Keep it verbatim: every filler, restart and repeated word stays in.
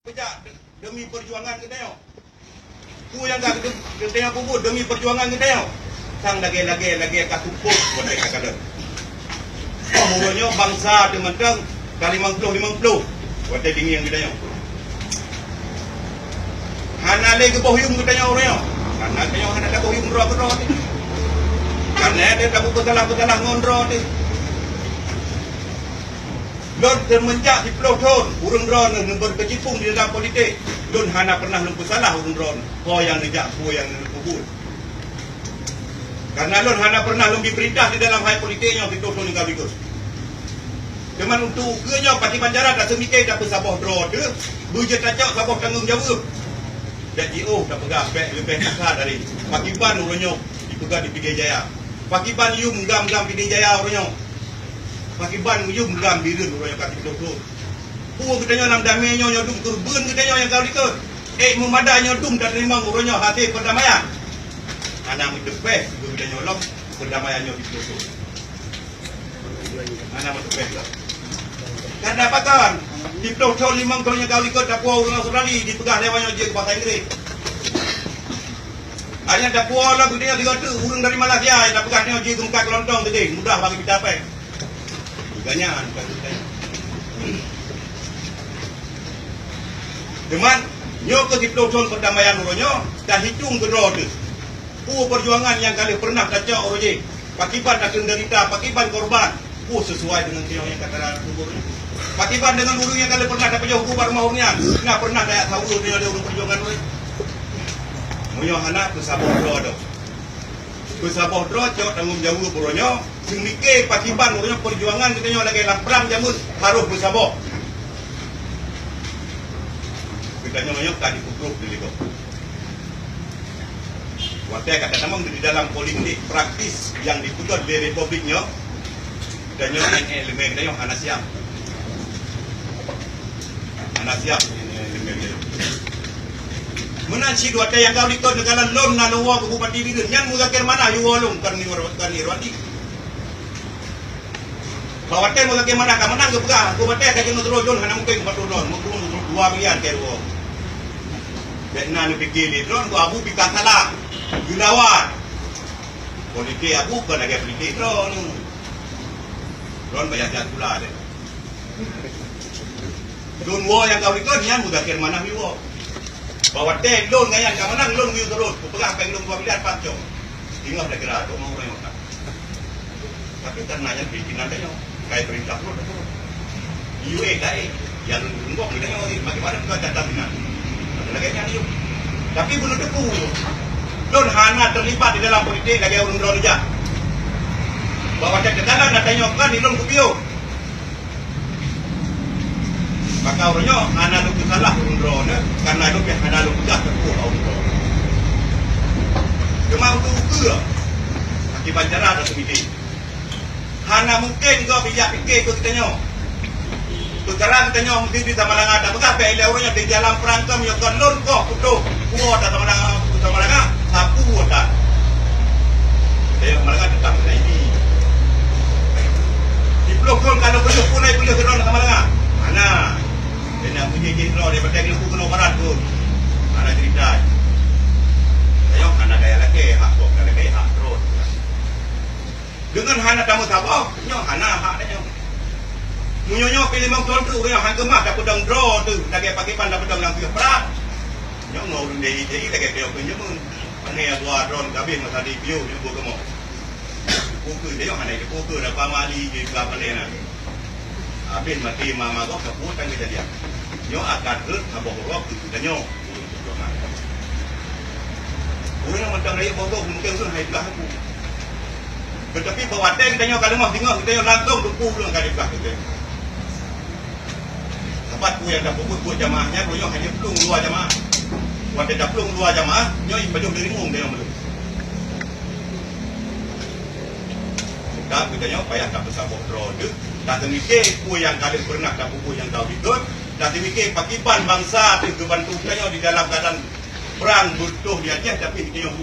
Beujak de-, demi peujuangan geutanyoe. Peue nyang ka geutanyoe peubuet demi peujuangan geutanyoe. Sang lagèe-lagèe, lagèe ka seupôt watèe ka kalon. Óh uroe nyoe bansa teuh mantong ka limong ploh limong ploh watèe jingieng geutanyoe. Hana lé geuboh yuem geutanyoe uroe nyoe. Karena geutanyoe hana taboh yuem droe keudroe teuh. Karena taboh peusalah-peusalah ngon droe teuh. Lôn seumenjak siplôh thôn ureueng droeneuh neubeukeujipung di dalam politik, lôn hana pernah lôn peusalah ureueng droeneuh, ho nyang neujak, peue nyang neupeubuet. Karena lôn hana pernah lôn bri peurintah di dalam hai politik nyoe siplôh thôn nyang ka likot. Teuma untuk ukeue nyoe pakriban cara taseumike tapeusaboh droe teuh, beujeuet tacok saboh tanggong jaweueb. Bék jiôh tapeugah bék leubeh teuka dari pakriban uroe nyoe dipeugah di Pidie Jaya. Pakriban yuem gam-gam Pidie Jaya uroe nyoe. Pakriban yuem gam Bireuen uroe nyoe ka siplôh thôn. Peue geutanyoe lam damé nyoe nyoe dum keureubeuen geutanyoe nyang ka likot. Ék meumada nyoe dum tateurimong uroe nyoe hasé peurdamaian. Hana meuteupéh geutanyoe lom peurdamaian nyoe siplôh thôn. Hana meuteupéh lom. Karena pakon? Siplôh thôn limong thôn nyang ka likot tapuwoe ureueng Australia dipeugah lé awak nyoe jeuet keu basa Inggréh. Hanya tapuwoe lom geutanyoe sigoe teuk ureueng dari Malaysia nyang tapeugah nyoe jeuet keu meukat keulontong teuh, mudah bagi mita péng. Geuganyan ka geutanyoe. Teuma nyoe keuh siplôh thôn peurdamaian uroe nyoe tahitong keudroe teuh. Peue peujuangan nyang ka lheueh peureunah tacok uroe jéh, pakriban takheun deurita, pakriban korban, peue sisuai deungon tanyoe nyang ka tara kubur nyoe? Pakriban deungon ureueng nyang ka lheueh peureunah tapajoh hu bak rumoh ureueng nyan, na peureunah tajak saweue tanyoe lé ureueng peujuangan uroe nyoe? Meunyoe hana, peusaboh droe dong. Peusaboh droe cok tanggong jaweueb uroe nyoe, seumike pakriban uroe nyoe peujuangan geutanyoe lagèe lam prang jameun harôh peusaboh. Geutanyoe nyoe ka jipeugrôp diligom. Watèe ka tatamong di dalam politik praktis nyang dipeugöt lé republik nyoe, geutanyoe ngon elemen geutanyoe hana siap. Hana siap elemen geutanyoe. Meunan cit watèe nyang ka likot neukalon lôn na lôn woe keu Bupati Bireuen, nyan Muzakir Manaf yue woe lôn, kon Nirwati. Bak watèe Muzakir Manaf ka meunang geupeugah, geupeugah watèe ka jeuet meuteurôn lôn hana mungken geupeutron lôn, meuteurôn dua miliar keu droe. Bèk na neupike lé droe, Abu pih ka salah, geulawan. Politik Abu kon lagèe politik droeneuh. Droe baya siat sikula deh. Lôn woe nyang ka likot nyan Muzakir Manaf yue woe. Bak watèe lôn ngon nyan ka meunang, lôn geuyue turot, kupeugah péng lôn dua miliar pancong. Singoh takira, tu mau ureueng otak. Tapi karena nyan pimpinan tanyoe, kai peurintah turot, turot. U A kai, nyang lôn gok tanyoe, makin mana bukan catatan dengan. Ada lagèe nyan yuk. Tapi bunoe teupeu, lôn hana terlibat di dalam politik lagèe ureueng droeneuh jak. Bak watèe teukalon na tanyoe kan di lôn kupiôh. Maka uroe nyoe hana lôn peusalah ureueng droeneuh, karena lôn pih hana lôn peugah teupeu ureueng droeneuh. Teuma untuk ukeue, akibat cara dah seumiti. Hana mungken gob ijak pike keu geutanyoe. Peukara geutanyoe mungken di Samalanga tapeugah bèk ilèe ureueng nyoe di dalam peurangkam nyoe kon lôn koh putôh. Kuwoe that Samalanga, Samalanga, sapeue that. Tayue Samalanga teutap na ini. Siplôh thôn ka lôn peuleueh, pun ai peuleueh keudroe Samalanga. Hana. Kena puji jih droe daripada geuleuku keunoe barat pun. Hana cerita. Tayue hana daya lakèe hak gob, hana lakèe hak droe. Deungon hana tameusaboh, nyoe hana hak tanyoe. Meunyoe nyoe pih limong thôn teuh, ureueng nyoe han keumah tapeudong droe teuh, lagèe pakriban tapeudong lam sigoe brat. Nyoe ngon ureueng D I, D I lagèe piôh keu jameun. Pane dua droe kabeh masa di piôh nyoe beukeumok. Poker, nyoe hana poker, apa mali je ka pane na. Habéh maté mama gob ka buet tan keujadian. Nyoe akan rhot saboh uroe keu geutanyoe. Ureueng nyang mantong rayeuk bogoh mungken ulôn hai peugah aku. Teutapi bak watèe geutanyoe ka leumah singoh, geutanyoe langsong teupeu ulôn ka dipeugah geutanyoe. Sabab peue nyang tapeubuet buet jamaah nyan, ureueng nyoe hana plueng luwa jamaah. Watèe taplueng luwa jamaah, nyoe jipajoh dirimu geutanyoe meuleuh. Maka geutanyoe payah tapeusaboh droe teuh, taseumike peue nyang ka lheueh peureunah tapeubuet nyang ka beutôi, taseumike pakriban bansa teuh geubantu geutanyoe di dalam keuadaan prang beutôi di Aceh, tapi geutanyoe